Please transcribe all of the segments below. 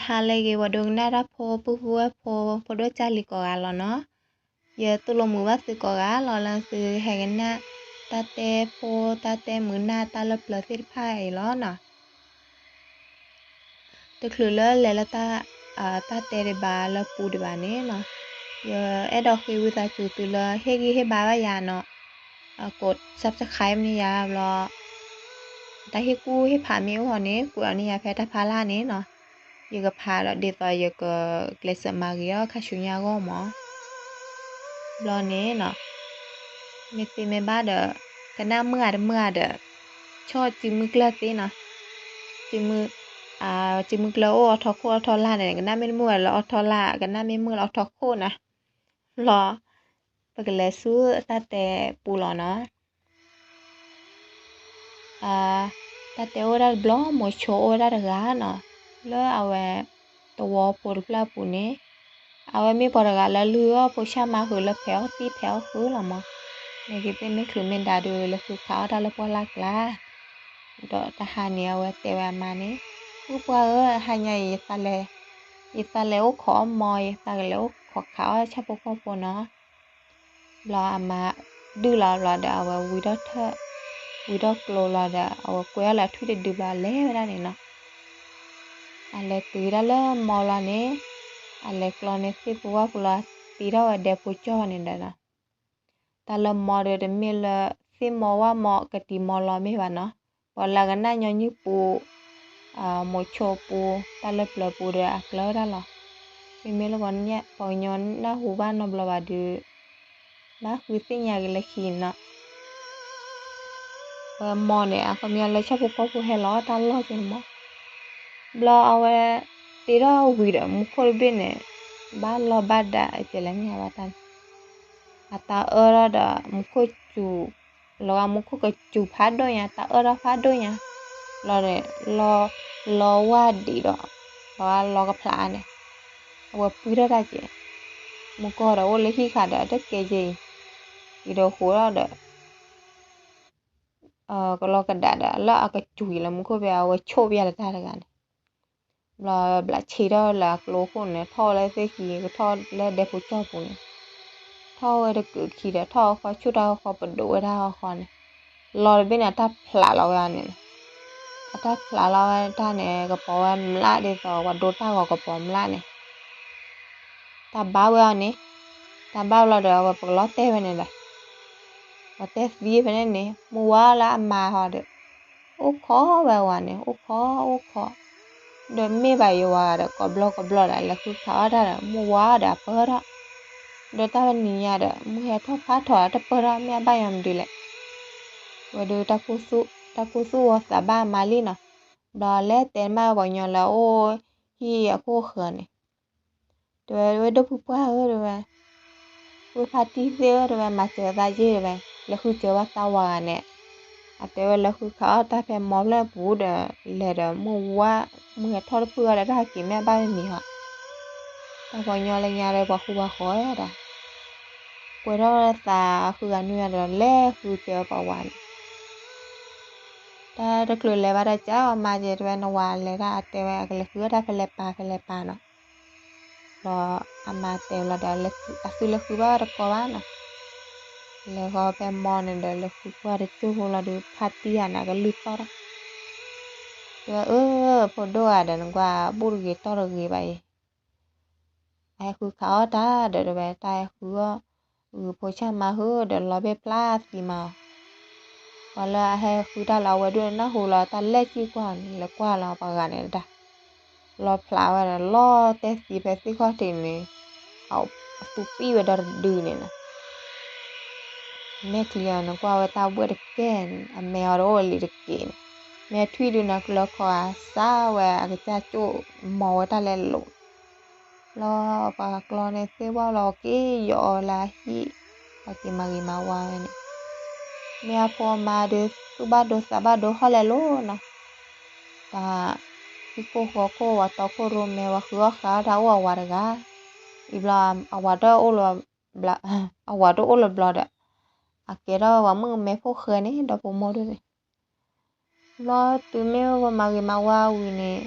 ဟါလၢအဂ့ၤ ပှၤဒိကနၣ်တၢ်ဖိ ပုၢ်ဖိဝဲၢ်ဖိ ဖိဒိၣ်ကၢ်လံၤကိးဂၤလီၤနီၤ. ယတူၢ်လိာ်မုာ်ဘၣ်သုကိးဂၤလီၤ လၢသုဟဲကနၣ် တၢ်တဲဖိ တၢ်တဲမုာ်နၢ် တၢ်လၢပျၢၤသ့ၣ်တဖၣ်အံၤလီၤနီၤ. တချုးလၢလဲၤလၢ တၢ်တဲဒံးဘၣ်လၢပူၤဒံးဘၣ်န့ၣ်နီၤ, ယအဲၣ်ဒိးဃ့ဝံသးစူၤသုလၢ ဟ့ၣ်ဂံၢ်ဟ့ၣ်ဘါဘၣ်ယၤနီၤ, ကိး subscribe န့ၢ်ယၤဘျီ တၢ်ဟ့ၣ်ကူၣ်ဟ့ၣ်ဖးမ့ၢ်အိၣ်ဃီန့ၣ် ကွဲးအီၤန့ၢ်ယၤဖဲတၢ်ဖးလၢ်န့ၣ်နီၤ. ယကဖးဒီးဒ်သိးယကကျဲးစၢးမၤဂ့ၤအီၤခါဆူညါအဂီၢ်မး. ဘျီန့ၣ်နီၤ, မ့ၢ်သ့မ့ၢ်ဘၣ်ဒီး ကနၣ်မုာ်ဂ့ၤတမုာ်ဂ့ၤဒီး ဆီၣ်စုမုၢ်ကျၢၢ်သ့နီၤ. စုမုၢ် စုမုၢ်ကျၢၢ်အိၣ်အီထီခိၣ်အီထီလၢ်န့ၣ် ကနၣ်မ့ၢ်တမုာ်ဂ့ၤလၢအီထီလၢ် ကနၣ်မ့ၢ်မုာ်လၢအီထီခိၣ်နီၤ. ဘျီ ပကလဲၤဆူတၢ်တဲပူၤလီၤနီၤ. တၢ်တဲအိၣ်ဝဲဒၣ်တဘျီ မိၤဆိအိၣ်ဝဲဒၣ်တဂၤနီၤ, လၢအဝဲ သဝီဖိတဖျၢၣ်အပူၤန့ၣ်, အဝဲမ့ၢ်ပှၤတဂၤလၢလုၢ်အီၣ်ဖိဆၣ်မါဃုာ်လၢဖဲးအီၣ်သံၣ်ဖဲးအီၣ်ဃုာ်လီၤမး. မ့ၢ်က့ၤသ့ၣ်မ့ၢ်ချုးမ့ၢ်ဒါဒုးလၢဃုခးအီၣ်တၢ်လၢပှၢ်လၢ်ကျါ, ဒီးတဟါန့ၣ် အဝဲတဲဝဲအမါန့ၣ်, ပုၢ်ပှၢ်ဧၢ, ဟါညါအံၤ ယသးလဲၤအိၣ်ခိးအီၣ်မီၤ, ယသးကလဲၤအိၣ်ခိးခးအီၣ်ဆၣ်ဖိကီၢ်ဖိနီၤ. ဘျီအမါဒုၣ်လီၤဘျီဒီး အဝဲဝံထီၣ်ထၢၣ် ဝံထီၣ်ကျိလီၤဒီး အဝဲကွဲအီၣ်လၢအထွံၣ်တဒုဘျီ အလဲၤဝဲဒၣ်န့ၣ်နီၤ. အလဲၤတုၤဝဲဒၣ်လၢမီၤလီၤန့ၣ်, အလဲၤကျီန့ၢ်သ့ၣ်ပူၤဝၣ်ပူၤလီၤ, တ့ထီၣ်ဝဲဒဲဖိကၠီၣ်န့ၣ်ဒီးနီၤ. တၢ်လၢမီၤဒီး တမ့ၢ်လၢသ့ၣ်မီၤဝၣ်မီၤ ကတံၤမီၤလီၤမ့ၢ်ဘၣ်နီၤ. ပှၤလၢအကနၣ်ညီနုၢ်ပူၤ, မိၤဆိပူၤ, တၢ်လၢပျၢၤပူၤဒီး အကျၢၤဝဲဒၣ်လီၤ. မ့မ့ၢ်လၢပှၤကညီနၢ်ဟူဘၣ်နီတဘျီဘၣ်ဒီး ဘၣ်ဃုသ့ၣ်ညါက့ၤလၢခံနီၤ. ဝဲမီၤန့ၣ် အခီပညီလၢဆၣ်ဖိကီၢ်ဖိဟဲလီၤတၢ်လီၢ်က့ၤန့ၣ်မီၤ. ဘျီအဝဲ တ့ထီၣ်ဝံၤဒီး မူခိၣ်တဘ့ၣ်န့ၣ် ဘၣ်လီၢ်ဘၣ်ဒါ အကဲလၢညါဘၣ်တၢ်န့ၣ်, အတၢ်အၢထီၣ်ဒီး မူခိၣ်စူၤ, လီၤဂာ်မူခိၣ်ကစူၤဖးဒိၣ်ညါ, တၢ်အၢထီၣ်ဖးဒိၣ်ညါ, ဘျီန့ၣ် လီၤ, လီၤဝါဒံးဒီး လီၤဂာ်လီၤကဖျးန့ၣ်, အဝဲပှံထီၣ်တၢ်ကဲ, မူကီၢ်ဒီးအိၣ်လၢဟံၣ်ဃာ်ဒီး အတကဲက့ၤအံၤ, အံၤဒီးဃိးထီၣ်ဒီး ကလီကဒါဒီး လၢအကစူၤအံၤလၢမူခိၣ်ဖဲ အဝဲဆိၣ်ပယါလၢတၢ်တဂၤန့ၣ်, ဘျီဘျးဆံးထီၣ်လၢအကျိခိၣ်န့ၣ် ထီၣ်ဝဲလၢသ့ၣ်ခံ ကထီၣ်လၢဒဲဖိကၠီၢ်ပူၤန့ၣ်, ထီၣ်ဝဲတကုးခံဒီး ထီၣ်အဃီ ဆူၣ်တၢ်ဃီ ပဒိးဝဲဒၣ်အဃီန့ၣ်, လီၤတဘ့ၣ်န့ၣ် အတၢ်ဖျးလီၤဝဲအီၤန့ၣ်, အတၢ်ဖျးလီၤဝဲတၢ်န့ၣ် ကပီၤဝဲမျးဒ်သိး ပှၤဒိတၢ်ဂီၤကပီၤမျးန့ၣ် တၢ်ဘါဝဲအီၤန့ၣ်, တၢ်ဘါဘျီဒီး အဝဲပကလီၤတဲာ်ဖဲန့ၣ်ဒီး, ပတဲသံဖဲန့ၣ်န့ၣ် မုၢ်ဝါလၢအမါဟီဒီး, အိၣ်ခိးဝဲဝၤန့ၣ် အိၣ်ခိးအိၣ်ခိး, ဒီးမ့ၢ်ဘၣ်ယဝၤဂၤဒီး ကိးဘျီကိးဘျီဒီး လဲၤဃုခးအီၣ်တၢ်ဒီး မုၢ်ဝါဒီးအပၢၢ်ထီၣ်, ဒီးတၢ်တနံၤညါဒီး မုၢ်ဟဲထီၣ်ဖးထီၣ်ဒီးတပၢၢ်ထီၣ် မ့ၢ်အဘၣ်ယွၤမနုၤလဲၣ်, ဝဲဒၣ် တၢ်ခူသူၣ်ဂီၤသးဘၣ်အမါလံနီၤ, ဘျီလဲၤတဲမးပှၤကညီလၢအအိၣ်ဟံၣ်အခိၣ်ဃၢၤန့ၣ် တဲဝဲ ဝဲဒိၣ်ဖုပှၢ်ဧၢ တဲဝဲ, ဝ့ၢ်ဖါတံၢ်သ့ၣ်ဧၢ တဲဝဲ မၤစၢၤသးယ့ၢ်တဲဝဲ, လဲၤဃုစၢၤဘၣ်သးဝၤဂၤန့ၣ်, အတဲဝဲလဲၤဃုခးအီၣ်တၢ်ဖဲမီၤဖျၢၣ်ပူၤဒီး လဲၤဒီးမုၢ်ဝါ မုၢ်ဟဲထီၣ်တဖုအီၤဒီး တၢ်ဟးက့ၤမ့ၢ်အဘၣ်တမံၤဟီ, တၢ်ပှၤကညီလၢညါဒီးပှၤဃူပှၤဃီၤဝဲဒၣ်, ကွဲထီၣ်သးဃုဂၤနွံဂၤဒီး လဲၤဃုစၢၤပှၤဝၤန့ၣ် တၢ်တချုးလဲၤဘၣ်တၢ်ကၢ်အီၤ မါကဲတဲဝဲ နဝၤလဲၤတၢ် အတဲဝဲ အကလဲၤဃုအီၣ်တၢ်ဖဲလဲၣ်ပၤဖဲလဲၣ်ပၤနီၤ, ဘျီအမါတဲဘျီဒီး အသုလဲၤဃုဘၣ်တကီဘၣ်နီၤ, လဲၤဃီဖဲမီၤန့ၣ်ဒီး လဲၤဃုကွၢ်တစိၢ်ဖိလီၤဒီး ဖါတံၢ်ဂၤန့ၣ် အကလုၢ်သီၣ်ထီၣ်, တဲဝဲ အၢ ဖိဒိၣ်ဂၤဒီး နကွၢ် ဘူၣ်တဂ့ၤတီၢ်တဂ့ၤဘၣ်အံၤ အဟဲဃုခးအီၣ်တၢ်ဒီး တဲဝဲ တၢ်ဟဲဃုအီၣ် ဂုၢ်ဖိဆၣ်မါဃုာ်ဒီး လီၤဘ့ၣ်ဖျါသံမးအီၤ, ပှၤလၢအဟဲဃုတၢ်လၢအဝဲဒၣ်နၢ်ဟူလီၤ တၢ်လဲၣ်ကံၢ်ကွၢ်န့ၣ် လဲၤကွၢ်လီၤပှၤဂၤန့ၣ်တၢ်, လီၤဖျါဝဲဒီး လီၤတဲသံဖဲသ့ၣ်ခီၣ်ထံးန့ၣ်, အသူၣ်ပံၣ်ဝဲဒီတဒုန့ၣ်, မဲာ်ချံအီၤန့ၣ် ကွၢ်ဝဲတၢ်ဘှဲၣ်တကဲန့ၣ် အမဲာ်အီၤတအိၣ်လံၤတက့ၢ်န့ၣ်, မ့ၢ်ထွံၣ်ဒုးန့ၣ် ကျၢၤခီအစၢ်ဝဲ အကစၢ်ကၠိၣ်မီၤဝဲတၢ်လဲၤလိာ် လီၤပှၤကျီန့ၣ်သ့ၣ်ဝဲလီၤ က့ၤယီၤအီၤလၢအဟံၣ်, ပှၤက့ၤမၤဂ့ၤမၤဝါဝဲန့ၣ်, မ့ၢ်အဖိအမါဒီး သူၣ်ဘၣ်ဒိသးဘၣ်ဒိဟီၣ်လဲၤလိာ်နီၤ, တၢ်ဟံၣ်ခိၣ်ဃီခိၣ် ဝၤတီခိၣ်ရိမဲ ဝၤဃုအီၣ်ဃးအီၣ်တၢ်အိၣ်အဝၤတဂၤ, အံၤဘျီ အဝၤဒီးအိၣ်လၢ အဝၤဒီးအိၣ်လၢဘျီဒီး အကဲထီၣ်ပှၤမုၣ်ကမဲဖိဃဲန့ၣ် ဒီဖိမိၢ်ဒိၣ်န့ၣ်, ဘျီတုၤမ့ၢ်ဝဲမၤဂ့ၤမၤဝါဝံၤန့ၣ်,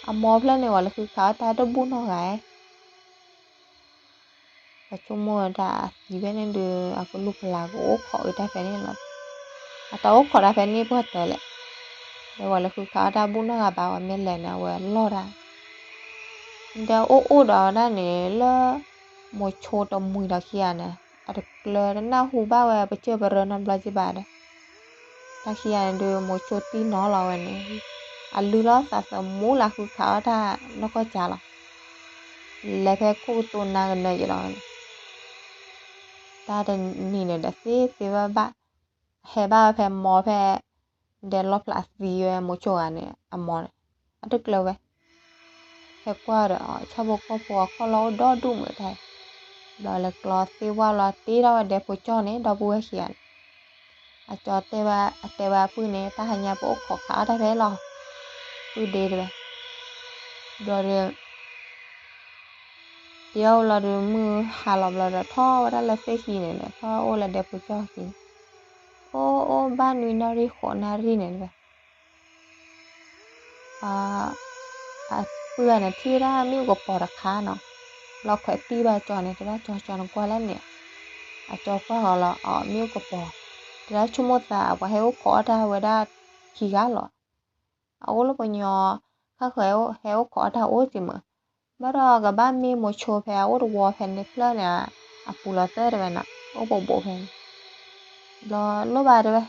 အမိၢ်ဖျၢၣ်န့ၣ် ဝဲလဲၤဃုခးအီၣ်တၢ်တဘူၣ်နီတဂၤဧါ. ပဆိကမိၣ်ဝဲဒၣ်အသံဖဲန့ၣ်ဒီး အကလုၢ်ကလၤကအိၣ်ခိးက့ၤတၢ်ဖဲန့ၣ်လီၤ. အတၢ်အိၣ်ခိးတၢ်ဖဲန့ၣ်ပှၢ်တၢၢ်လဲၣ်. ဒီးဝဲလဲၤဃုခးအီၣ်တၢ်ဘူၣ်နီတဂၤဘၣ် ဝဲမ့ၢ်လဲၤန့ၣ် အဝဲလီၢ်တၢ် ဒီးအိၣ်အိၣ်ဒီးဝဲဒၣ်န့ၣ်လၢ မိၤဆိတမှံၤဒီးခံဂၤန့ၣ် အတကျၢၤတနၢ်ဟူဘၣ်ဝဲပစၢၢ်ပရၢနီတဘျီက့ၤဘၣ်ဒီး တၢ်ခံဂၤန့ၣ်ဒီး မိၤဆိတံၢ်နီၤလီၤဝဲန့ၣ် အလုၢ်လီၤသးသမူလၢဃုခးအီၣ်တၢ်နီၢ်ကီၢ်ကၢ်လီၤ. လဲၤဖဲခိၣ်ကသိနါကနၢၤယံၤလီၤဝဲန့ၣ် တၢ်တနံၤန့ၣ်ဒီးသ့သ့ဘၣ်ဘၣ် ဟဲဘၣ်ဝဲဖဲမိၢ်ဖဲ ဒဲးလီၣ်ဖျးသံဝဲမိၤဆိဂၤန့ၣ် အမိၢ်န့ၣ် အတကျၢၤဝဲ ဟဲကွၢ်ဒီး ဆၣ်ဖိကီၢ်ဖိအခီၣ်လီၢ်အိၣ်ဒီဒူၣ်မုာ်တၢ် ဘျီလဲၤကျီသ့ၣ်ဝၣ်လီၤတ့ထီၣ်ဝဲဒဲဖိကၠီန့ၣ် ဒီပုၢ်ဝဲၢ်ခံဂၤန့ၣ် အကၠီတဲဝဲ အတဲဝဲအပုၢ်န့ၣ် တၢ်ဟါညါပအိၣ်ခိးခးအီၣ်တၢ်ဖဲလီၤ ပုၢ်ဒ့တဲဝဲ ဘျီဒီး တ့အီၣ်လီၤဒီး မုၢ်ဟါလီၤဘျီဒီး ထီၣ်ဝဲဒၣ်လၢသ့ၣ်ခံန့ၣ်ဒီး ထီၣ်အိၣ်လၢဒဲဖိကၠီခံန့ၣ် အိၣ်အိၣ်ဘၣ်နွံနၣ်ရံၣ်ဃိးနၣ်ရံၣ်န့ၣ်တဲဝဲ အပုၢ်ဂၤန့ၣ် ထံၣ်ဝဲဒၣ်မ့ၣ်အူကပီၤတခါနီၤ ဘျီခွဲးတံၢ်ဘၣ်ကၠီန့ၣ် တဲဒၣ်ကၠီကၠီနကွၢ်လဲၣ်န့ၣ် အကၠီကွၢ်ဃီၤလီၤ အမ့ၣ်အူကပီၤ တဲဒၣ်ဆိကမိၣ်သး ပှၤဟဲအိၣ်ခိးအီၣ်တၢ်ဝဲဒၣ်ခံဂၤလီၤ အအိၣ်လၢပှၤကညီ ခါဃၢၤဟဲအိၣ်ခိးအီၣ်တၢ်အိၣ်က့ၤမး ဘၣ်ဒီးကဘၣ်မ့ၢ်မိၤဆိဖဲအအိၣ်တဝီဖဲန့ၣ်ဖျၢၣ်န့ၣ် အပူၤလီၤသၢတဲဝဲနီၤ အိၣ်ဘိးဘိးဖဲန့ၣ် ဘျီလိၣ်ဘၣ်တဲဝဲ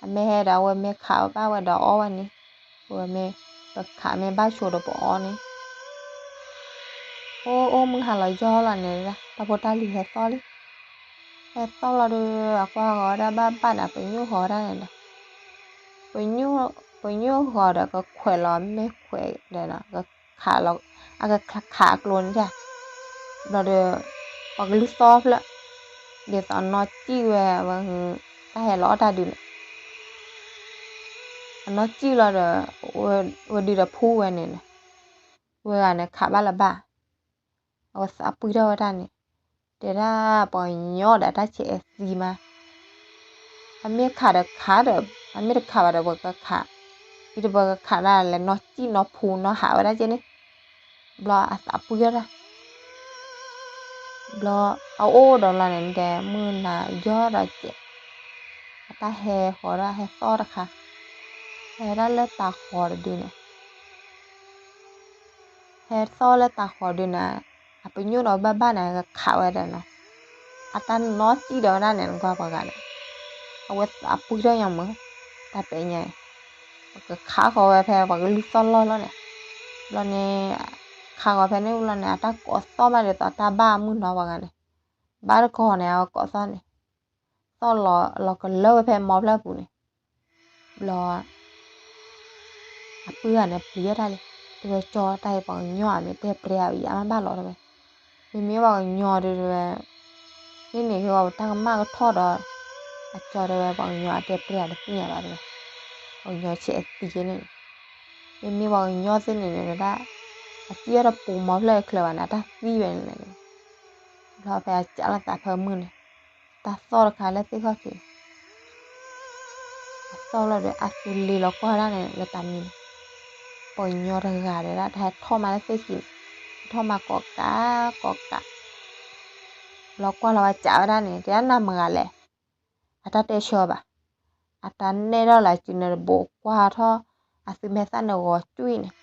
အမ့ၢ်ဟဲဒီးအဝဲမ့ၢ်ခးဘၣ်ဝဲဒီးအီၣ်ဝဲန့ၣ် အဝဲမ့ၢ် ပခးမ့ၢ်ဘၣ်ဆိဒီးပအီၣ်န့ၣ် အိၣ်အိၣ်မုၢ်ဟါလီၤယီၢ်လီၤန့ၣ် တၢ်ဖိတၢ်လံၤဟဲသီၣ်လံ ဟဲသီၣ်လီၤဒီး အကွၢ်ဃီၤဝဲဒၣ်ဘၣ်ဘၣ်န့ၣ် ပညိၣ်ဃီၤဝဲဒၣ်န့ၣ်ဒီး ပညိၣ်ဃီၤဒီး ကခွဲးလီၤမ့ၢ်ခွဲးဒီး ကခးလီၤ အကခးအကျိၤန့ၣ် ဘျီဒီး ပှၤကလုၢ်သီၣ်ဖျၢၣ် ဒ်သိးအနီၢ်စံၣ်ဝဲ ဝဲ တၢ်ဟဲလီၤအီၣ်တၢ်ဒုးန့ၣ် အနီၢ်စံၣ်လီၤဒီး ဝဲဒုးဒီးဖူဝဲန့ၣ် ဝဲဂၤန့ၣ်ခးဘၣ်လၢၤဘၣ် အဝဲသးပှံၢ်ထီၣ်ဝဲဒၣ်န့ၣ် တဲဒၣ်ပှၤကညီဒီးတၢ်ဆဲးအဲၣ်သံမး အမ့ၢ်ခးဒီးခးဒီး အမ့ၢ်တခးဘၣ်ဒီးပကခး အံၤတပကခးဒၣ်လဲာ် နီၢ်စံၣ်နီၢ်ဖူနီၢ်ဟးဝဲဒၣ်က့န့ၣ် ဘျီအသးပှံၢ်ထီၣ်တၢ် ဘျီအအိၣ်ဒီးလီၤန့ၣ် ဒဲးမုၢ်နၤယီၢ်ဒီးကဲး အတၢ်ဟဲဃီၤဒီးဟဲသီၣ်တခါ ဟဲဒၣ်လၢတၤဃီၤတဒုန့ၣ် ဟဲသီၣ်လၢတၤဃီၤဒုန့ၣ် အပညိၣ်ဒီးဘၣ်ဘၣ်န့ၣ် ကခးဝဲဒီးနီၤ အတၢ်နီၢ်စံၣ်ဒီးဝဲဒၣ်န့ၣ် နကွၢ်ပှၤဂၤန့ၣ် အဝဲသးပှံၢ်ထီၣ်ညါမး တၢ်ပဲာ်ညါအံၤ ပကခးဃီၤဝဲဖဲပှၤကလုၢ်သီၣ်လီၢ်လီၤန့ၣ် ဘျီန့ၣ် ခးဃီၤဖဲန့ၣ်ဘျီန့ၣ် အတၢ်ကိးသီၣ်မးဒ်သိးတၢ်ဘၣ်အမုၢ်နီၤပှၤဂၤန့ၣ် ဘၣ်တကီၤန့ၣ် အဝဲကိးသီၣ်န့ၣ် သီၣ်လီၤကလၢဝဲဖဲမီဖျၢၣ်ပူၤန့ၣ် ဘျီ အပုၢ်ဂၤန့ၣ်ပျံၤတၢ်လံ တဲဝဲကၠီတၢ်အံၤပှၤကညီအမ့ၢ်တဲပျဲအီၤယမ့ၢ်ဘၣ်လီၤတဲဝဲ မ့မ့ၢ်ပှၤကညီဒုးတဲဝဲ န့ၣ်န့ၣ်က့ၤဝဲတၢ်ကမၣ်ကထီၣ်ဒီး အကၠီတဲဝဲပှၤကညီအတဲပျဲအီၤတသ့ၣ်ညါဘၣ်တဲဝဲ ပှၤကညီဆဲးအသံက့န့ၣ် မ့မ့ၢ်ပှၤကညီသ့ၣ်န့ၣ်န့ၣ်ဒၣ် အစံၣ်အီၤတပူၤမီဖျၢၣ်ချၢဘၣ်န့ၣ် အတၢ်သံဝဲန့ၣ် ဘျီဖဲအကးလီၤသးဖၢမုၢ်န့ၣ် တၢ်သီၣ်တခါလၢသ့ၣ်ခီၣ်ထံး အသီၣ်လီၤဒီးအသူလ့ၤလီၤကွၢ်ဒၣ်န့ၣ် လၢတၢ်မံန့ၣ် ပှၤကညီတဂၤဒီးဒၣ် တၢ်ဟဲထီၣ်မးလၢသ့ၣ်ခံန့ၣ် ထီၣ်မးကိးကးကိးကး ဘျီကွၢ်လီၤဝဲကးဝဲဒၣ်န့ၣ် တဲဒၣ်နၤမတၤတဂၤလဲၣ် အတၢ်တဲဆၢဘၣ် အတၢ်နဲၣ်ထီၣ်လၢစုနၢတဘိကွၢ်ထီၣ် အသုမဲာ်သၣ်န့ၣ်ဂီၤကွံာ်န့ၣ်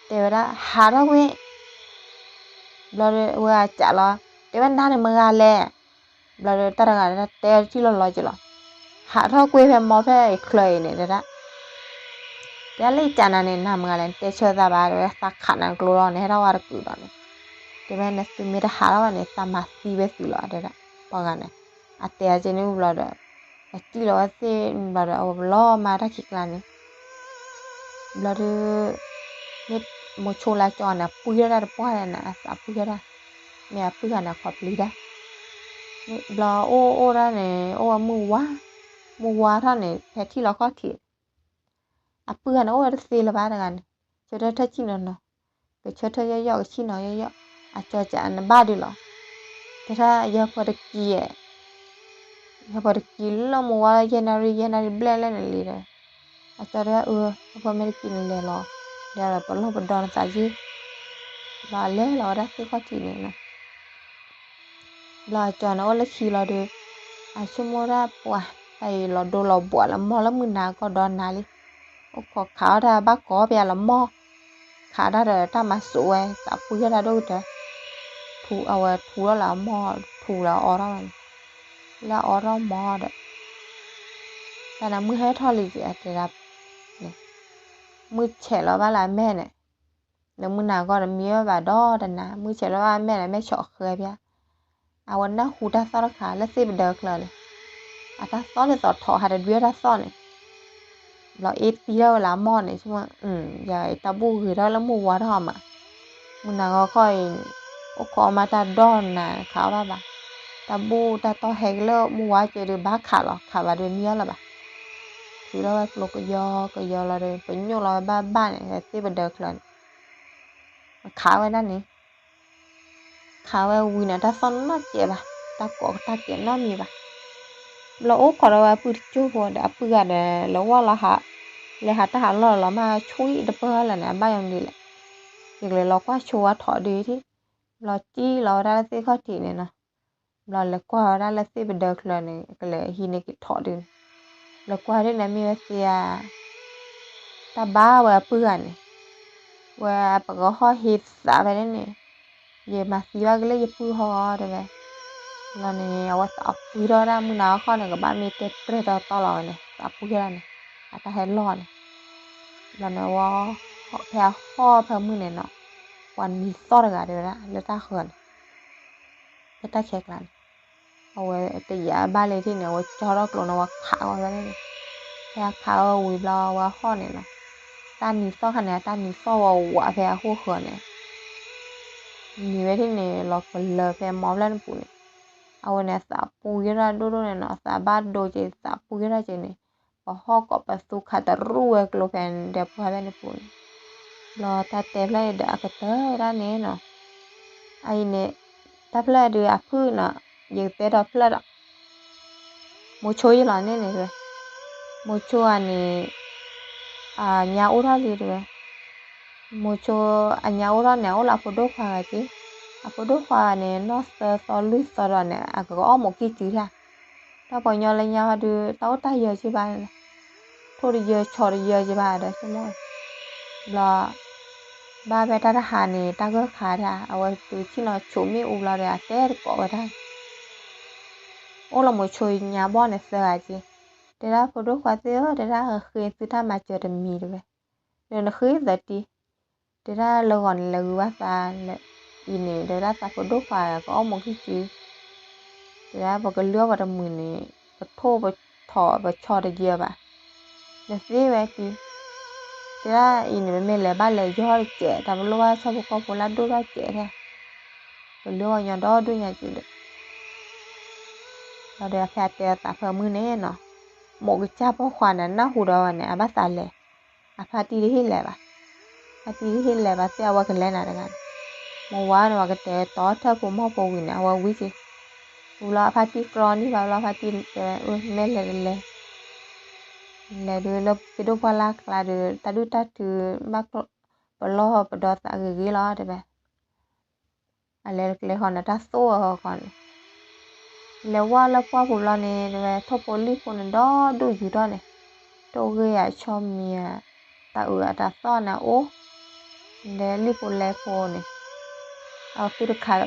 တဲဝဲဒၣ် ဟးထီၣ်ကွံာ် ဘျီဒီးဝဲကးလီၤ တဲဝဲနၤန့ၣ်မတၤတဂၤလဲၣ် ဘျီဒီးတၢ်တဂၤန့ၣ်တဲထံၣ်လီၤလီၤက့ၤလီၤ ဟးထီၣ်ကွံာ်ဖဲမီဖျၢၣ်အံၤချၢအံၤန့ၣ်တဲဒၣ် တဲလၢကးနၤန့ၣ် နၤမတၤလဲၣ် နတဲဆၢသးဘၣ် တဲဝဲသးခးနၤကျိလီၤ နဟဲထီၣ်ဝဲတကုာ်ဒီးန့ၣ် တဲဝဲနသုမ့ၢ်တဟးထီၣ်ဘၣ်န့ၣ် သးမၤသံဝဲသုလီၤတဲဒၣ် ပှၤဂၤန့ၣ် အတဲအက့န့ၣ်ဘျီဒီး အစံၣ်လီၤဝဲသ့ၣ်ဘျီဒီး အဝဲပလီၢ်မၤတၢ်ခံကျါန့ၣ် ဘျီဒီး မ့ၢ်မိၤဆိလၢကၠီန့ၣ် အပှံၢ်ထီၣ်တၢ်တပှၢ်လဲၣ်န့ၣ် အသးပှံၢ်ထီၣ်တၢ် မ့ၢ်အပုၢ်ဂၤန့ၣ်ခီပျံၤတၢ် ဘျီအိၣ်အိၣ်ဒၣ်န့ၣ် အိၣ်ဝဲမုၢ်ဝါ မုၢ်ဝါထီၣ်န့ၣ် ဖဲထံၣ်လီၤခီၣ်ထံး အပုၢ်ဂၤန့ၣ်အိၣ်ဝဲတသ့လၢၤဘၣ်တဂၤန့ၣ် ဆၢထၢၣ်ထၢၣ်ဆံၣ်နီၤနီၤ ကဆၢထၢၣ်ယီၢ်ယီၢ်ကဆံၣ်နီၤယီၢ်ယီၢ် အကၠီကးနဘၣ်ဒုးလီၤ တဲဒၣ်ယဲၢ်ဖီတကံ ယဲၢ်ဖီတကံလၢမုၢ်ဝါလၢယဲၢ်နၣ်ရံၣ် ယဲၢ်နၣ်ရံၣ်ဘျဲၣ်လဲၣ်န့ၣ်လံဒီး အကၠီတဲဒၣ်အၢ ယဲၢ်ဖီမ့ၢ်တကံန့ၣ်လဲၤလီၤ ပလီၢ်ပဒီနသးယ့ၢ်, ဘျီအလဲၤလီၤဝဲဒၣ်သ့ၣ်ခီၣ်ထံးန့ၣ်နီၤ. ဘျီအကၠီန့ၣ်အိၣ်လၢခံလီၤဒီး အဆိကမိၣ်ဒၣ်ပှၤ တၢ်အံၤလီၤဒိလီၤဘှးလၢမီၢ်လၢမုၢ်နၤကီၢ်ဒီနၤလံ, အိၣ်ခိးခးအီၣ်တၢ်ဘၣ်ကိးပယၤလီၤမီၢ်, ခးတၢ်ဒီးတၢ်မၤစိးဝဲ သးပှံၢ်တၢ်ဒိၣ်ကတၢၢ်, ထူအဝဲထူထီၣ်လၢအမီၢ် ထူလၢအအီထီၣ်ဝဲန့ၣ်, လၢအအီထီၣ်မီၢ်ဒီး တၢ်န့ၣ်မုၢ်ဟဲထီၣ်လံက့ၤအတဲဒၣ်န့ၣ်, မုၢ်ဆဲးလီၤဘၣ်လၢအမဲာ်န့ၣ်, လၢမုၢ်နၤဂီၢ်ဒီးမံဝဲဘၣ်ဒီတနၤ မုၢ်ဆဲးလီၤဘၣ်အမဲာ်န့ၣ် အမဲာ်ဆီၣ်ဃဲဖဲ အဝဲနၢ်ဟူတၢ်သီၣ်တခါလၢသ့ၣ်ပဒၢချၢန့ၣ်, အတၢ်သီၣ်လၢသီၣ်ထီၣ်ဟးတဒွံအတၢ်သီၣ်န့ၣ် ဘျီအ့တံထီၣ်ဝဲလၢအမီၢ်န့ၣ် ဆိကမိၣ် ယတၢ်ဘူၣ်ဂ့ၤထီၣ်လၢမုၢ်ဝါထီၣ်မး, မုၢ်နၤဂီၢ်ခီအံၤ အိၣ်ခိးအီၣ်မးတၢ်ဒီနၤခးအီၣ်ဘၣ်ဘၣ်, တၢ်ဘူၣ်တၢ်တီၢ်ဟဲက့ၤလၢမုၢ်ဝါကဲဒီးဘၣ်ခးလီၤ ခးဘၣ်ဒီးမံအီၣ်လၢၤဘၣ်, ထုးထီၣ်ဝဲကျိကယီကယီလီၤဒီး ပညိၣ်လီၤဝဲဘၣ်ဘၣ်န့ၣ် သ့ၣ်ပဒၢချၢန့ၣ် ခးဝဲဒၣ်န့ၣ် ခးဝဲဝံၤန့ၣ် တၢ်သီၣ်နီၢ်ကဲးဘၣ်, တၢ်ကိးတၢ်ကဲးနီတမံၤဘၣ်. ဘျီအိၣ်ခိးဒီးဝဲအပုၢ်တကၠိၢ်ဖိဒီး အပုၢ်ဂၤဒီး လဲၤဝဲလီၤဟး, လဲၤဟးတၢ်ဟးလီၢ်လီၤမး ဆူအံၤတပၢၢ်လၢာ်န့ၣ် အဘၣ်ယီၤမနုၤလဲၣ်, ယကလဲၤလီၤကွၢ်ဆိဝဲထီၣ်ဒုးထံၣ်, ဘျီကံၣ်လီၤဝဲဒၣ်လၢသ့ၣ်ခီၣ်ထံးန့ၣ်နီၤ. ဘျီလဲၤကွၢ်ဝဲဒၣ်လၢသ့ၣ်ပဒၢချၢန့ၣ် ကလဲၤဟံးန့ၢ်က့ၤထီၣ်ဒုးန့ၣ်, လဲၤကွၢ်ဒုးန့ၣ်မ့ၢ်ဝဲသ့ဧါ တၢ်ဘါဝဲအပုၢ်ဂၤန့ၣ်, ဝဲပကဟီၣ်ဟ့သးဖဲန့ၣ်န့ၣ်, ယမၤသံဘၣ်က့ၤလၢယပုၢ်ဟီတဲဝဲ, ဘျီန့ၣ် အဝဲသးပှံၢ်ထီၣ်ဝဲဒၣ်မုၢ်နၤအီၣ်ခီန့ၣ် ကဘၣ်မ့ၢ်တဲပြဲၢ်တီတီလီၤဝဲန့ၣ် သးပှံၢ်ဝဲဒၣ်န့ၣ်, အတၢ်ဟဲလီၢ်န့ၣ်, ဘျီန့ၣ်ဝဲ ဖဲအဟီၣ်ဖဲမုၢ်န့ၣ်နီၤ, ပှၤနံၤသီၣ်တဂၤတဲဝဲဒၣ်လၢတၢ်ဃၢၤန့ၣ် လၢတၢ်ခဲကျါန့ၣ်, အဝဲတယာ်ဘၣ်လၢထံၣ်န့ၣ် အဝဲကၠီထီၣ်ကျိန့ၣ် ဝဲခးဝဲဖဲန့ၣ်န့ၣ်, ဖဲအခးဝဲဝံၤဘျီဝဲဟီၣ်န့ၣ်နီၤ, တၢ်နံၤသီၣ်ခါန့ၣ် အတၢ်နံၤသီၣ်ဝဲဝးဖဲအဟီၣ်ဃၢၤန့ၣ်, နံၤဝဲထံၣ်န့ၣ် လီၤကလၢၤဖဲမီဖျၢၣ်န့ၣ်ပူၤန့ၣ်, အဝဲန့ၣ်သးပှံၢ်ဝဲဒၣ်ဒိၣ်ဒိၣ်န့ၣ်နီၤ, သးဘၣ်ဒိက့ၤ သးပှံၢ်ဝဲဒၣ်က့ၤန့ၣ်, ပဟီၣ်ကိးပသူခးတရူၢ်ဝဲကျိဖဲဒီးပှၤဖဲန့ၣ်ပူၤန့ၣ်, ဘျီတၢ်တဲဖျၢၣ်အံၤဒီးအကတၢၢ်ဝဲဒၣ်န့ၣ်နီၤ အအံၤန့ၣ်, တၢ်ဖျၢၣ်ဒုးအဖုၣ်နီၤ, ယကတဲဒီးဖျၢၣ်ဒီး, မိၤဆိယလီၤန့ၣ်န့ၣ်တဲဝဲ, မိၤဆိအန့ၣ်, အညါအိၣ်ထီၣ်လံတဲဝဲ, မိၤဆိအညါအိၣ်ထီၣ်န့ၣ် အအိၣ်လၢအဖိဒိၣ်ခွါဂၤက့, အဖိဒိၣ်ခွါဂၤန့ၣ် နီၢ်သၢသီလွံၢ်သီဒီးန့ၣ် အကအီၣ်မိၢ်ကံၢ်စုၤထါ တၢ်ပှၤကညီလၢညါဟီဒုး တၢ်အိၣ်တၢ်ယၢၤက့ဘၣ်, ထိၣ်တယၢၤဆီတယၢၤက့ဘၣ်ဒီးဆိကမိၣ်, ဘျီ, ဘၣ်ဖဲတၢ်တဟါန့ၣ် တၢ်ဂၢၢ်ခါတၢ် အဝဲတုၤဆ့ၣ်နီၤဆိးမ့ၣ်အူဘျီဒီး အတဲတကိးဝဲဒၣ် အိၣ်လၢမိၤဆိညါဘီၣ်န့ၣ်သၢဂၤက့, တဲဒၣ်ဖိဒိၣ်ခွါသ့ၣ်ဧၢ တဲဒၣ်ဃ့သုတၢ်မၤစၢၤတမံၤတဲဝဲ, ဒီးနဃ့သၢတံၢ်, တဲဒၣ်လၢဂီၤန့ၣ် လဲၤဂုာ်ဘၣ်သးလၢအံၤန့ၣ် တဲဝဲဒၣ်သးဖိဒိၣ်ခွါကအီၣ်မိၢ်ကံၢ်စုၤ, တဲဒၣ်ပကလုၢ်အီၣ်ပှၤတမုာ်န့ၣ် ပထိၣ်ပထီၣ်ပဆီတယၢၤဘၣ်, နသ့ဝဲတံၢ်, တဲဒၣ်အံၤန့ၣ် ပမ့ၢ်လဲၤဘၣ်လဲၤယီၢ်တစဲး တၢ်ပလိၣ်ဘၣ်ဆၣ်ဖိကီၢ်ဖိလၢအဒိၣ်ထီၣ်စဲးထဲ ပလုၢ်အီၣ်ညီဒီဒိၣ်ညါက့ဒီး ဒီးဖဲအတဲအသးဖၢမုၢ်န့ၣ်နီၤ, မိၢ်ကစၢ်ပိာ်ခွါန့ၣ် နၢ်ဟူဒီးဝဲန့ၣ် အဘၣ်သးလဲၤ, အဖါတံၢ်တဟ့ၣ်လဲၤဘၣ်, ဖါတံၢ်တဟ့ၣ်လဲၤဘၣ်သ့ၣ် အဝဲကလဲၤနၤတဂၤန့ၣ်, မိၢ်ဝါန့ၣ် ပှၤကတဲဝဲတီထၢၣ်ဖိမီၢ်ဖိဝံၤန့ၣ် အဝဲဝံၤက့ၤ, ဝံၤလီၤအဖါတံၢ်ကြီန့ၢ်ဘၣ်လီၤ ဖါတံၢ်တဲဝဲ အၢ မ့ၢ်လဲၤတလဲၤ, လဲၤဒုးလၢဖံဒိၣ်ပှၢ်လၢ်ကျါဒီး တၢ်ဒုၣ်တၢ်ထု ဘၣ်ပလီၢ်ပဒီသးဂ့ၤဂ့ၤလီၤတဲဝဲ အလဲၤတကျဲဃီန့ၣ် တၢ်သိၣ်အဃီန့ၣ်, လဲၤဝဲလၢပှၢ်ပူၤလီၤန့ၣ် တဲဝဲ ထိၣ်ဖိလံၣ်ဖိန့ၣ် ဒီဒူၣ်ယူၤထီၣ်န့ၣ်, တိၢ်ဂ့ၢ်အဆီမံၤ, တၢ်အုးအတၢ်သီၣ်န့ၣ်အိၣ်, ဒီးလံၣ်ဖိလဲဖိန့ၣ်, အဝဲဃုတခး,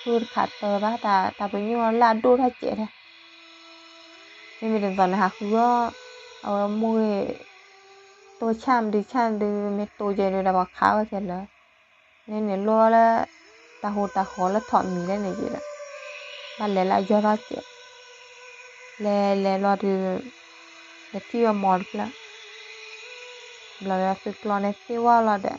ဃုတခးတၢဘၣ် တၢ်ပညိၣ်လၢအဒိၣ်ထီၣ်စဲးထဲ မ့မ့ၢ်တသီန့ၣ် ဟးဃုအီၣ်, အဝဲမိၢ်ဂ့ၤ, တိၢ်ဆၣ်မဒုဆၣ်ဒု မ့ၢ်တိၢ်ယဲဒု ဒီးပှၤခးဝဲခဲလၢာ်, န့ၣ်န့ၣ်လိၣ်လၢ, တၢ်ဟူးတၢ်ဃီၤလၢထိးမံၤလဲၣ်န့ၣ်ယဲဒီး, ဘၣ်လဲၤလၢအယီၢ်ထီၣ်စဲး, လဲၤလဲၤလီၤဒု, လဲၤထံၣ်ဝဲမိၢ်တဖျၢၣ် ဘျီဒီးသုကျီန့ၣ်သ့ၣ်ဝဲလီၤဒီး,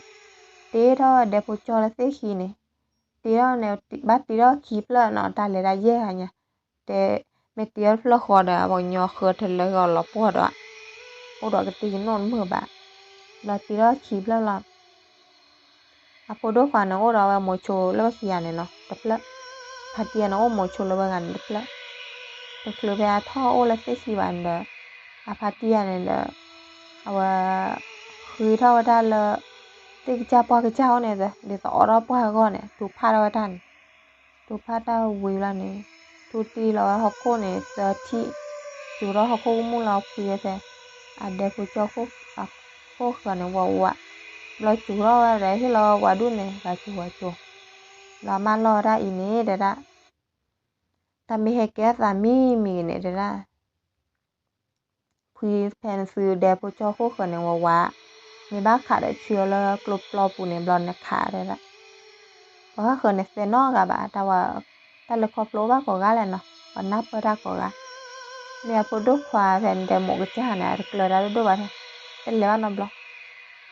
တ့ထီၣ်ဝဲဒဲဖိကၠီလၢသ့ၣ်ခံန့ၣ်, တ့ထီၣ်န့ၣ် ဘၣ်တ့ထီၣ်ခံဖျၢၣ်နီၤ တၢ်လဲၤဒၣ်ယဲၢ်ဂၤညါ, တဲ, မ့ၢ်တ့ထီၣ်တဖျၢၣ်ဃီဒီး ပှၤကညီဃၢထၢၣ်လၢဂီၤလီၤပှီၢ်ဒီး, အိၣ်ဒီးကတ့ကနိၣ်တမုာ်ဘၣ်, ဘျီတ့ထီၣ်ခံဖျၢၣ်လီၤ အဖိဒိၣ်ခွါန့ၣ်အိၣ်ဒီးဝဲမိၤဆိလၢပခံဂၤန့ၣ်နီၤ တဖျၢၣ်, ဖါတံၢ်ဂၤန့ၣ်အိၣ်မိၤဆိလၢဝဲဂၤန့ၣ်တဖျၢၣ်, တချုးဖဲအထီၣ်အိၣ်လၢသ့ၣ်ခံဘၣ်န့ၣ်ဒီး, အဖါတံၢ်ဂၤန့ၣ်ဒီး, အဝဲ, ဃ့ထီၣ်ဝဲဒၣ်လၢ သ့ၣ်ကစၢ်ပှၢ်ကစၢ်အိၣ်န့ၣ် ဒ်သိးအိးထီၣ်ပှၢ်အဂီၢ်န့ၣ် ထုးဖးထီၣ်ဝဲတၢ်န့ၣ်, ထုးဖးတၢ်ဝံၤလီၤန့ၣ် ထုးတံၢ်လီၤဝဲဟီၣ်ခိၣ်န့ၣ် သၢထံၣ်, စူၤထီၣ်ဟီၣ်ခိၣ်ကမူၣ်လီၤဖှံဝဲဖဲ အဒဲဖိကၠီ အခိၣ်ဃၢၤန့ၣ် ဝးဝး, ဘျီစူၤထီၣ်ဝဲဒီးဟ့ၣ်လီၤဝဲပှၤဒူၣ်န့ၣ် ဂၤစူၤဝဲစူၤ, ဘျီအမၢလီၢ်ဝဲဒၣ်အံၤန့ၣ် တဲဒၣ် တၢ်မ့ၢ်ဟဲကဲအသးမံမံဂ့ၤန့ၣ် တဲဒၣ် ဖှံဖဲနသုဒဲဖိကၠီခိၣ်ဃၢၤန့ၣ် ဝးဝး, မ့ၢ်ဘၣ်ခးဒီးဆှၢလၢကျိပျီပူၤန့ၣ် ဘျီနခးတဲဒၣ်, ပှၤဃၢၤန့ၣ်သဲနီၢ်ဂၤဘၣ် တၢ်ဝဲ, တၢ်လဲၤခီဖျိဘၣ်ကိးဂၤလဲၣ်နီၤ ပှၤနၢ်ပၢၢ်တၢ်ကိးဂၤ, မ့ၢ်အဖိဒိၣ်ခွါဖဲနဒဲမိၢ်ကစၢ်န့ၣ် အတကျၢၤတၢ်ဒိၣ်ဒိၣ်ဘၣ်, တလဲၤဘၣ်နီတဘျီ,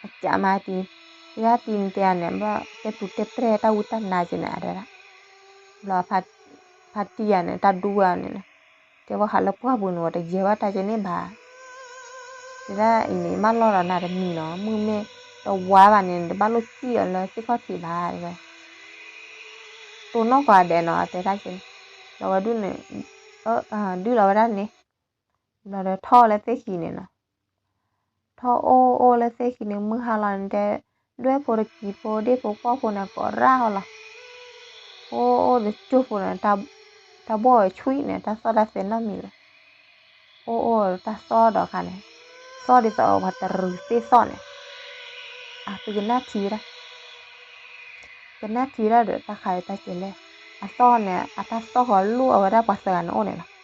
အကးမးတံၢ်, ယတံၢ်နတဲန့ၣ် ဘၣ်တဲပူၤတဲပြဲၢ်တၢ်ဝံတၢ်နါက့ၤန့ၣ် တဲဒၣ်, ဘျီ ဖါတံၢ်ယၤန့ၣ် တၢ်ဒူဝဲအီၤန့ၣ်, တဲဝဲဟးလၢပှၢ်ပူၤန့ၣ် ဝဲတယဲၢ်ဘၣ်တၢ်ကဲန့ၣ်ဘၣ်, တဲဒၣ်အံၤန့ၣ် မၢလီၢ်ဒီးနၤတမံၤနီၤ မုၢ်မ့ၢ်တဝါဘၣ်န့ၣ် နတဘၣ်လိၣ်စံၣ်အီၤလၢသ့ၣ်ခီၣ်ထံးဘၣ် တဲဝဲ, တိၢ်နီၣ်ကွၢ်ဒဲးနီၤ တဲတၢ်ကဲန့ၣ်, ဘျီဝဲဒုးန့ၣ်, ဒုးလီၤဝဲဒၣ်န့ၣ်, ဘျီဒီးထီၣ်လၢသ့ၣ်ခံန့ၣ်နီၤ ထီၣ်အိၣ်အိၣ်လၢသ့ၣ်ခံန့ၣ် မုၢ်ဟါလီၤန့ၣ်တဲ, ဒွဲၣ်ဖိတကံၤဖိဒ့ၣ်ဖိကွီၢ်ဖိန့ၣ် ကိးရၣ်ဟီလီၤ, အိၣ်အိၣ်တကၠိၢ်ဖိန့ၣ်, တၢ်ဘီၣ်ဝဲဆွံန့ၣ် တၢ်သီၣ်တၢ်သဲနီတမံၤလၢၤ, အိၣ်အိၣ်တၢ်သီၣ်ဒီးခါန့ၣ်, သီၣ်ဒ်သိးပှၤတရူးသ့ၣ်သီၣ်န့ၣ်, အသုကနၣ်ထံဝဲဒၣ် ကနၣ်ထံဝဲဒၣ်ဒီးတၢ်ခးအတၢ်ကဲလဲၣ်, အသီၣ်န့ၣ် အတၢ်သီၣ်ဃီၤလိၣ်အဝဲဒၣ်ပှၤသၢဂၤန့ၣ်အိၣ်န့ၣ်လီၤ,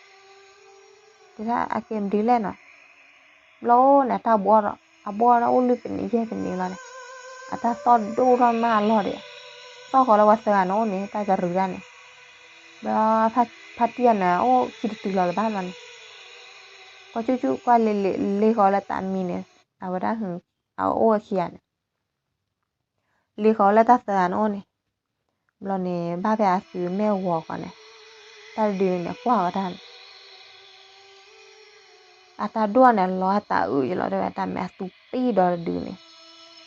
တဲဒၣ်အကဲမနုၤလဲၣ်နီၤ, ဘျီအိၣ်န့ၣ် အတၢ်ဘီၣ်ဒီး အဘီၣ်န့ၣ်အိၣ်လွံၢ်ပနံးယဲၢ်ပနံးလီၤန့ၣ်, အတၢ်သီၣ်ဒိၣ်ထီၣ်မးအလီၢ်ဒီး, သီၣ်ဃီၤလၢပှၤသၢဂၤန့ၣ်အိၣ်န့ၣ် တၢ်တရူးဒၣ်န့ၣ်, ဘျီ ဖါတံၢ်ယၤန့ၣ် အိၣ်ခံတတုၤလီၤလၢၤဘၣ်ဘျီန့ၣ်, ကွၢ်ကၠူၣ်ကၠူၣ်ကွၢ်လ့လ့လ့ဃီၤလၢတၢ်မံန့ၣ်, အဝဲဒၣ်ဟု, အအိၣ်ဝဲခံဂၤန့ၣ် လ့ဃီၤလၢတၢ်သၢဂၤန့ၣ်အိၣ်န့ၣ်, ဘျီန့ၣ် ဘၣ်ဖဲအသုမဲာ်ဝီၤဃီန့ၣ်, တၢ်တဒုန့ၣ်န့ၣ် ကွၢ်ဝဲတၢ်န့ၣ်, အတၢ်ဒိၣ်န့ၣ် လီၤအတၢ်အုးယလီၤတဲဝဲ တၢ်မဲာ်အသူပံၢ်ဒီးတဒုန့ၣ်,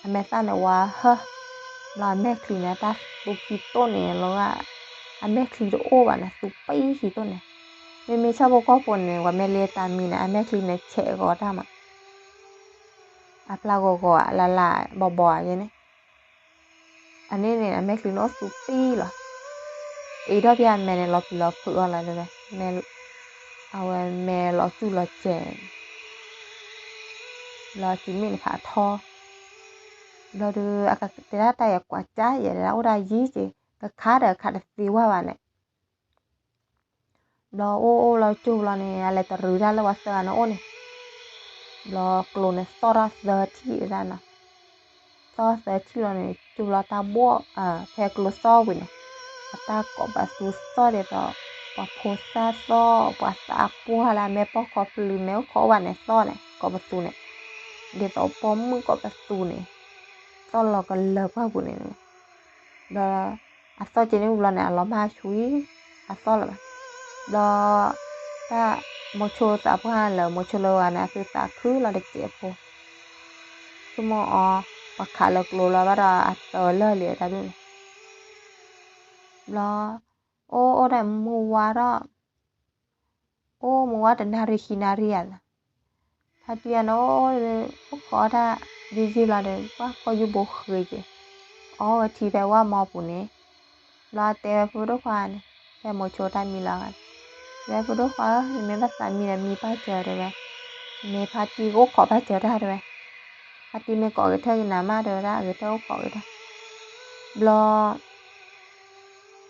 အမဲာ်သၣ်န့ၣ်ဝါဟၢ, ဘျီအမဲာ်ချံန့ၣ် အတၢ်သူခံတိၢ်န့ၣ်လီၤဂာ်, အမဲာ်ချံတအိၣ်ဘၣ်န့ၣ် သူပံၢ်ခံတိၢ်န့ၣ်, မ့မ့ၢ်ဆၣ်ဖိကီၢ်ဖိန့ၣ် ပှၤမ့ၢ်လ့တၢ်မံန့ၣ် အမဲာ်ချံန့ၣ်ဆဲးဂီၤတၢ်မး အဖျါဂီၤဂီၤအလၢ်လၢ်ဘီဘီအယဲန့ၣ်, အန့ၣ်န့ၣ် အမဲာ်ချံန့ၣ်အိၣ်သူပံၢ်လီၤ, အ့ၣ်ထီၣ်ဖဲအမဲာ်န့ၣ် လီၤပျံၤလီၤဖုးအီၤလီၤတဲဝဲ, အဝဲမဲာ်လီၤစူၢ်လီၤစဲး, ဘျီစံးမ့ၣ်န့ၣ်ဖးထီ, ဘျီဒီး အကတဲဒၣ်တၢ်ယဲၢ်ကွၢ်ကၠၢ်ယဲၢ်ဒၣ်အိၣ်ဒၣ်ယံၤက့ၤ, ကခးဒီးခးတသ့ဝဲဘၣ်န့ၣ် ဘျီအိၣ်အိၣ်လီၤကၠိဘျီန့ၣ် အလဲၤတရူးတၢ်လၢပှၤသၢဂၤန့ၣ်အိၣ်န့ၣ်, ဘျီကျိန့ၣ်သီၣ်ထီၣ်သၢထံၣ်ဒၣ်နီၤ, သီၣ်ထီၣ်သၢထံၣ်လီၤန့ၣ် ကၠိဘျီတၢ်ဘီၣ်, ဖဲကျိသီၣ်ဝံၤန့ၣ်, အတၢ်ကိးပသူသီၣ်ဒ်သိး, ပှၤဖိသၣ်သီၣ်, ပှၤသးပှၢ်လၢအမဲာ်ပီၢ်ခီဖျိ မဲာ်အိၣ်ခိးအိၣ်ဘၣ်န့ၣ်သီၣ်န့ၣ် ကိးပသူန့ၣ်, ဒ်သိးပိာ်မုၣ်ကိးပသူန့ၣ်, သီၣ်လီၤကလၢၤပှၢ်ပူၤန့ၣ်, ဒီး အသီၣ်ကဲန့ၣ်ဝံၤဘျီန့ၣ် အလီၤမၢ်ဆှံ, အသီၣ်လၢၤဘၣ်, ဘျီ တၢ်မိၤဆိသးပှၢ်လၢမိၤဆိလၢဂၤန့ၣ် အသုသးခုလီၤတစဲးဖိ, ဆိကမိၣ်အီၤ, ပှၤခးလၢကျိလၢၤဘၣ်ဒီးအတၢ်လၢာ်လံတၢ်ဒူၣ်န့ၣ်, ဘျီ အိၣ်အိၣ်ဒီးမုၢ်ဝါထီၣ် အိၣ်မုၢ်ဝါတနၣ်ရံၣ်ခံနၣ်ရံၣ်ဧါ, ဖါတံၢ်အန့ၣ်အိၣ်ဒီး အိၣ်ခိးတၢ်ယံာ်ယံာ်လီၤဒီး ကွၢ်ကီၢ်ယူၢ်ဘိဃ့က့ၤ, အီဝဲထံဖဲဝၣ်မီပူၤန့ၣ်, ဘျီတဲဝဲဖိဒိၣ်ခွါန့ၣ်, ဖဲမိၤဆိတၢ်မံလီၤဂာ်န့ၣ်, တဲဖိဒိၣ်ခွါဧၢ, နမ့ၢ်ဘၣ်သးမံဒီးမံဘၣ်စၢၤတဲဝဲ, မ့ၢ်ဖါတံၢ်ကအိၣ်ခိးဘၣ်စၢၤတၢ်တဲဝဲ, ဖါတံၢ်မ့ၢ်ကိးဂဲၤထၢၣ်ယနၤမးတဲဝဲဒၣ် ဂဲၤထၢၣ်အိၣ်ခိးဂဲၤထၢၣ်, ဘျီ မံလီၤ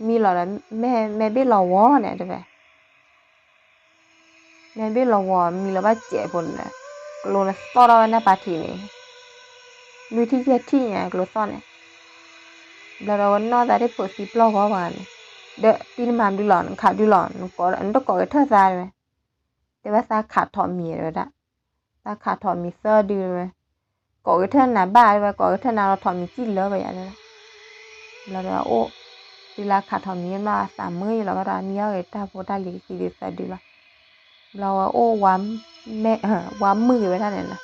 ဒီး မဲာ်ဘ့ၣ်လီၤဝီၤန့ၣ်တဲဝဲ မဲာ်ဘ့ၣ်လီၤဝီၤ မံလီၤဘၣ်စဲးဖိန့ၣ်, ကျိန့ၣ်သီၣ်ထီၣ်ဝဲနၢ်ပၤထံးန့ၣ်, လွံၢ်ထံၣ်ယဲၢ်ထံၣ်ညါကျိသီၣ်န့ၣ်, ဘျီဒီးဝဲနီၢ်သးဒ်ဖိးသံပျီၢ်ဂီၤပှၤန့ၣ်, ဒီးတံၢ်နမၤဒုလီၤ နခးဒုလီၤ နတကိးဂဲၤထၢၣ်သးတဲဝဲ, တဲဝဲသးခးထီၣ်မံၤတဲဝဲဒၣ်, သးခးထီၣ်မံၤသၢဒုတဲဝဲ, ကိးဂဲၤထၢၣ်နၤဘၣ်တဲဝဲ ကိးဂဲၤထၢၣ်နၤလီၤထီၣ်မံၤကံၣ်လၢပယၤတဲဝဲ, ဘျီဒီးအိၣ်, တုၤလၢခးထီၣ်မံၤဘျီအသးမုာ်ယလီၤဘၣ်ဒီး နံၣ်အီၣ်ဂ့ၤတၢ်ဖိတၢ်လံၤကသံဒုးသၢဒုလီၤ, ဘျီဝဲအိၣ်ဝါ ဝါမုၢ်ဂ့ၤဝဲဒၣ်န့ၣ်လီၤ,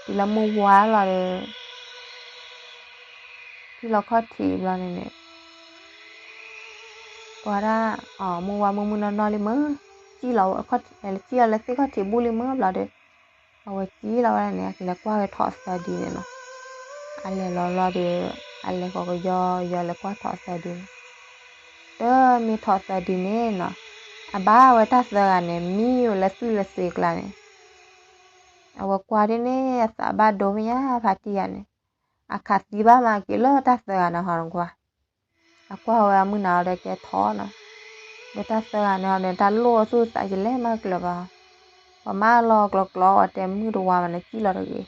တုၤလၢမုၢ်ဝါလီၤဒီး ထံၣ်လီၤခီၣ်ထံးဘျီန့ၣ်န့ၣ်, ပှၤဒၣ်, မုၢ်ဝါမုၢ်မုၢ်နီၢ်နီၢ်လံမ့ၢ်, ကံၣ်လီၤဝဲ, ကံၣ်လီၤလၢသ့ၣ်ခီၣ်ထံးဘူၣ်လံမ့ၢ်ဘျီဒီး, အဝဲကံၣ်လီၤဝဲဒၣ်န့ၣ် အကလဲၤကွၢ်ဂဲၤထီၣ်သၢဒုန့ၣ်လီၤ, အလဲၤလီၤဘျီဒီး အလဲၤဃီၤကယီယီလဲၤကွၢ်ထီၣ်သၢဒုန့ၣ်, တမ့ၢ်ထီၣ်သၢဒုန့ၣ်နီၤ, အဘၣ်ဝဲတၢ်သၢဂၤန့ၣ် မံဝဲလၢသွံၣ်လၢသွ့ကျါန့ၣ်, အဝဲကွၢ်ဒ်န့ၣ် အသးဘၣ်ဒိဖဲညါ ဖါတံၢ်ဂၤန့ၣ်, အခးသံဘၣ်မၤက့ၤလၢတၢ်သၢဂၤန့ၣ်ဟီနကွၢ်, အကွၢ်ဝဲအမုၢ်နၤအီၤဒီးကဲထီၣ်နီၤ, ဒီးတၢ်သၢဂၤန့ၣ်ဟီန့ၣ် တၢ်လိၣ်အသူၣ်သးယလဲၣ်မးကျၢၤဘၣ်, ပှၤမၤလီၤကျီကျီအီၤတဲမုၢ်တဝါမးန့ၣ် စံၣ်လီၤတဂ့ၤ,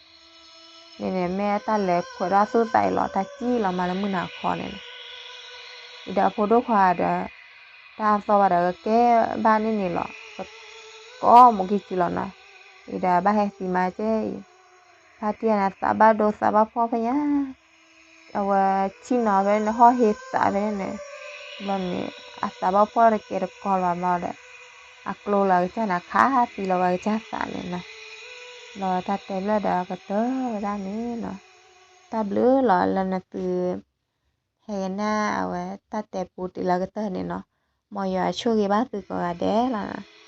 န့ၣ်န့ၣ် မ့ၢ်တၢ်လဲၤခွဲးဒီးအသူၣ်သးအံၤလီၤ တၢ်စံၣ်လီၤမးလၢမုၢ်နၤခီန့ၣ်လီၤ, အံၤဒီးအဖိဒိၣ်ခွါဒီး တၢ်သီၣ်ဘၣ်ဒီးကကဲဘၣ်န့ၣ်န့ၣ်လီၤ, ကကအီၣ်မူးကံစုလီၤနီၤ, အံၤဒီးဘၣ်ဟဲသံမးကဲအံၤ, ဖါတံၢ်ဂၤန့ၣ် သးဘၣ်ဒိသးဘၣ်ဖှီၣ်ဖဲညါ အဝဲဆ့ၣ်နီၤဖဲန့ၣ် ဟီၣ်ဟ့သးဖဲန့ၣ်, ဘျီန့ၣ် အသးဘၣ်ဖှီၣ်တကဲတကီလီၤဘျီဒီး, အကျိလီၤအကစၢ်န့ၣ် အခးသံလီၤဝဲအကစၢ်သးန့ၣ်နီၤ, လီၤတၢ်တဲဘျဲၣ်ဒီးကတၢၢ်ဝဲဒၣ်န့ၣ်နီၤ, တၢ်ဘျုးလီၤလၢနသု ဟဲကနၣ်အဝဲတၢ်တဲပူတ့ၢ်လၢကတၢၢ်န့ၣ်နီၤ, မ်ယွၤဆိၣ်ဂ့ၤဘၣ်သုကိးဂၤဒဲးလီၤ.